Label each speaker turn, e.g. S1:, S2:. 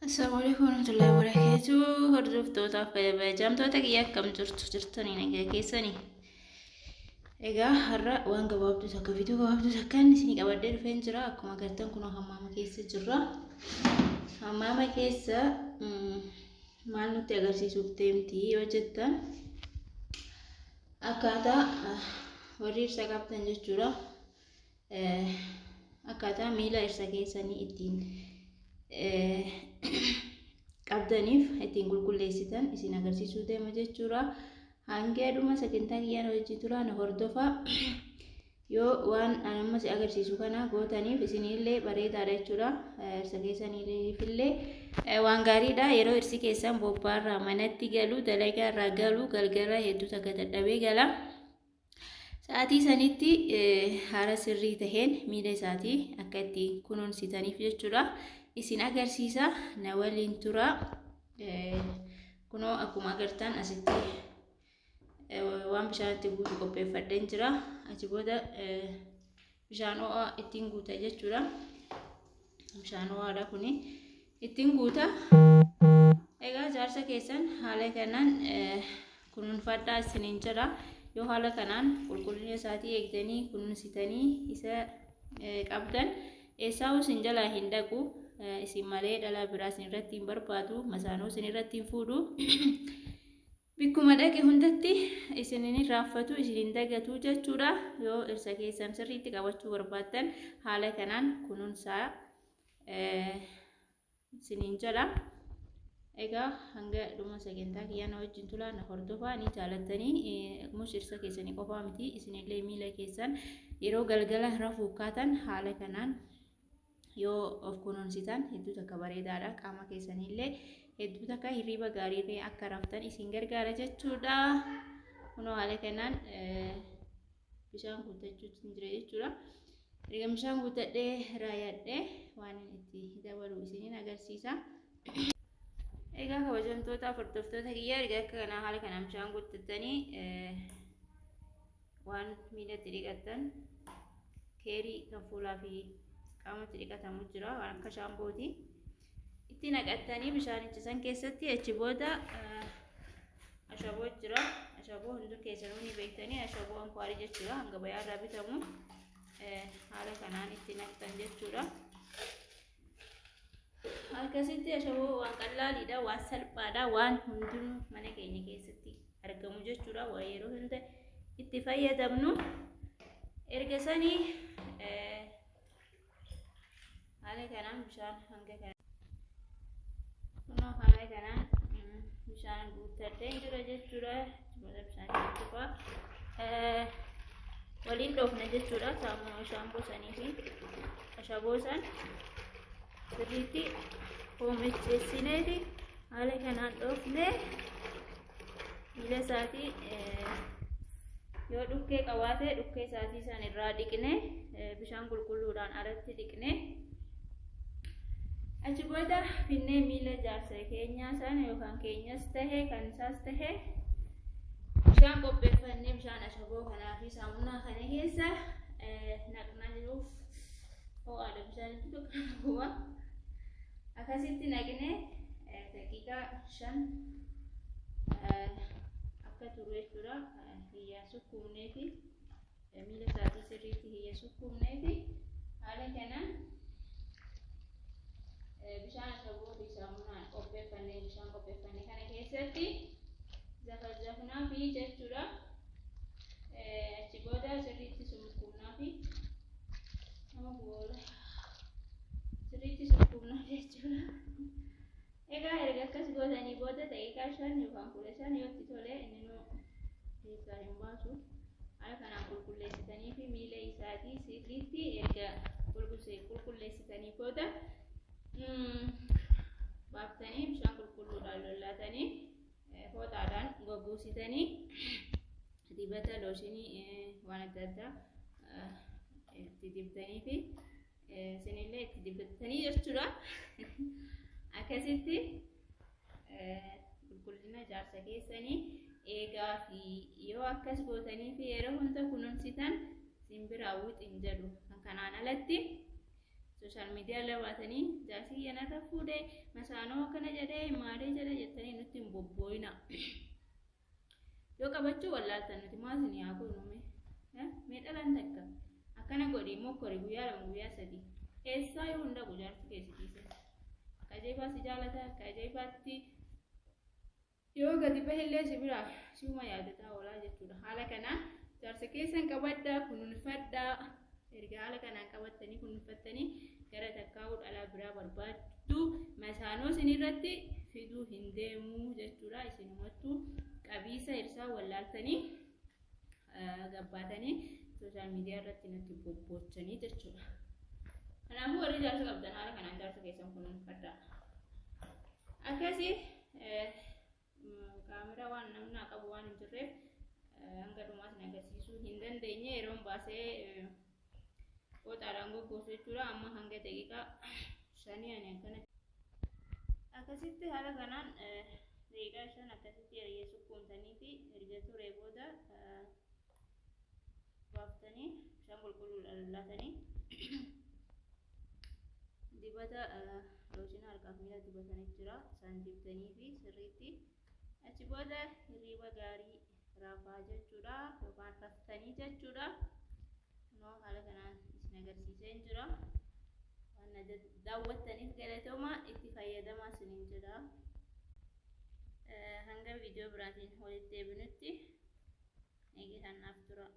S1: Assalaamu alaikum warahmatullahi wabarakatuh. Hordoftootaaf kabajamtoota kiyya, akkam jirtu? Jirtanii nagaa keessanii? Egaa har'a waan gabaabduu takka, viidiyoo gabaabduu takkaan isinii qabadhee dhufeen jira. Akkuma agartan kun hammaama keessa jirra. Hammaama keessa maal nutti agarsiisuuf deemti yoo jettan, akkaataa warri ibsa qabdan jechuudha. Akkaataa miila irsa keessanii ittiin qabdaniif ittiin qulqulleessitan isin agarsiisuu deema jechuudha. Hanga dhuma sagantaa kiyyaan hojii turaa, na hordofaa. Yoo waan an amma si agarsiisu kana gootaniif isinillee bareedaadha jechuudha. Irsa keessaniifillee waan gaariidha. Yeroo irsi keessan bobbaarraa manatti galu, dalagaarraa galu, galgala hedduu takka dadhabee gala. Sa'aatii sanitti haala sirrii taheen miila isaatii akka itti kunuunsitaniif jechuudha. Isin agarsiisa, na waliin tura. Kunoo akkuma agartan asitti waan bishaan itti guutu qopheeffadheen jira. Achi booda bishaan ho'aa ittiin guuta jechuudha. Bishaan ho'aadha kuni, ittiin guuta. Egaa jaarsa keessan haala kanaan kunuunfadhaa isiniin jedha. Yoo haala kanaan qulqullina isaatii eegdanii kunuunsitanii isa qabdan, eessaa'uu isin jalaa hin dhaqu. Isin malee dhalaa biraa isin irratti hin barbaadu. Masaanuu isin irratti hin fuudhu. Bikkuma dhaqe hundatti isin hin irraanfatu, isin hin dagatu jechuudha. Yoo irsa keessan sirriitti qabachuu barbaaddan, haala kanaan kunuunsaa isiniin jedha. Egaa hanga dhuma sagantaa kiyyaa na wajjin turaa, na hordofaa. Ni jaalattanii mus irsa keessanii qofaa miti, isinillee miila keessan yeroo galgala rafuu kaatan haala kanaan yoo of kunuunsitan hedduu takka bareedaadha. Qaama keessaniillee hedduu takka hirriiba gaariirree akka raftan isin gargaara jechuudha. Kunoo haala kanaan bishaan guuttachuutti jira jechuudha. Erga bishaan guuttadhee raayadhee waan itti dabalu isiniin agarsiisa. Egaa kabajamtoota hordoftoota kiyyaa, erga akka kanaa haala kanaan bishaan guuttattanii, waan miilatti dhiqattan keerii kan fuulaa fi qaamatti dhiqatamu jira, waan akka shaampooti. Itti naqattanii bishaanicha san keessatti. Achi booda ashaboo jira. Ashaboo hunduu keessanuu ni beektanii, ashaboo ankwaarii jechuudha. Hanga bayaarraa bitamu haala kanaan itti naqxan jechuudha. Akkasitti ashaboo waan qallaaliidha, waan salphaadha, waan hundinuu mana keenya keessatti argamu jechuudha. Waan yeroo hunda itti fayyadamnu. Erga sanii haala kanaan bishaan hanga kana, kunoo haala kanaan bishaan guuttadhee jira jechuudha. Booda bishaan itti tufaa waliin dhoofna jechuudha. Saamunaa shaamboo sanii fi ashaboo san sirriitti hoomicheessineeti haala kanaan dhoofne. Miila isaatii yoo dhukkee qabaate, dhukkee isaatii san irraa dhiqne, bishaan qulqulluudhaan alatti dhiqne. Achi booda finnee miila jaarsa keenyaa sana yookaan keenyas tahe kan isaas tahe bishaan qopheeffannee, bishaan ashaboo kanaa fi saamunaa kana keessa naqnaa jiruuf ho'aadha, bishaan itti tokko akkasitti naqnee daqiiqaa 5 akka turu jechuudha. Hiyyaa sukkuumneeti, miila isaatii sirriitti hiyya sukkuumneeti, haala kanaan bishaan ashaboo fi saamunaan qopheeffannee, bishaan qopheeffanne kana keessatti zafazafnaa fi jechuudha. Achi booda sirriitti sukkuumnaa fi nama boola sirriitti sukkuumnaa jechuudha. Egaa erga akkas gootanii booda daqiiqaa 5 yookaan 15 yoo itti tole, inni nu keessaa hin baasu. Haala kanaan qulqulleessitanii fi miila isaatii sirriitti erga qulqulleessitanii booda, baaftanii bishaan qulqulluudhaan lollaatanii, fooxaadhaan goggogsitanii, dibata looshinii waan adda addaa itti dibdanii fi isinillee itti dibattanii jechuudha. Akkasitti qulqullina jaarsa keessanii eegaa fi yoo akkas gootanii fi yeroo hunda kunuunsitan, simbira wixin jedhu. Kan kanaan alatti Social media irra baatanii jaarsi kiyya narra fuudhee masaanoo akkana jedhee maalee jedhe jettanii nutti hin bobbooyina. Yoo qabachuu wallaaltan nuti maal isin haa goonu mee? Mee dhalaan takka akkana godhi mokkori guyyaa 2 guyyaa 3 eessaa yoo hin dhaqu jaarsi kee si dhiise. Akka ajaa'ibaa si jaalata, akka ajaa'ibaatti yoo gadi bahillee si biraa si'uma yaadataa oolaa jechuudha. Haala kanaan jaarsa keessan qabadhaa, kunuunfadhaa. Erga haala kanaan qabattanii kunuunfattanii gara takkaa'uu dhalaa biraa barbaaddu masaanoo isin irratti fiduu hin deemu jechuudha. Isinumattuu qabiisa ibsaa wallaaltanii gabbaatanii social media irratti nutti bobboochanii jechuudha. Kanaafuu warri jaarsa qabdan haala kanaan jaarsa keessan kunuunfadhaa. Akkasii kaameraa waan namni naa qabu waan hin jirreef hanga dhumaa isin agarsiisuu hin dandeenye, yeroon baasee qooxaadhaan goggoosu jechuudha. Amma hanga daqiiqaa 5 ani akkana akkasitti haala kanaan daqiiqaa 5 akkasitti erga sukkuumtanii fi erga turee booda baaftanii bishaan qulqulluudhaan lallaatanii dibata lotion harkaaf miila dibatanii jira, isaan dibdanii fi sirriitti achi booda hirriiba gaarii rafaa jechuudha yookaan raftanii jechuudha. Kunoo haala kanaan isin agarsiisee jira. Waan na daawwattaniif galatooma, itti fayyadamaa isiniin jedha. Hanga viidiyoo biraatiin walitti deebinutti nagaan naaf tura.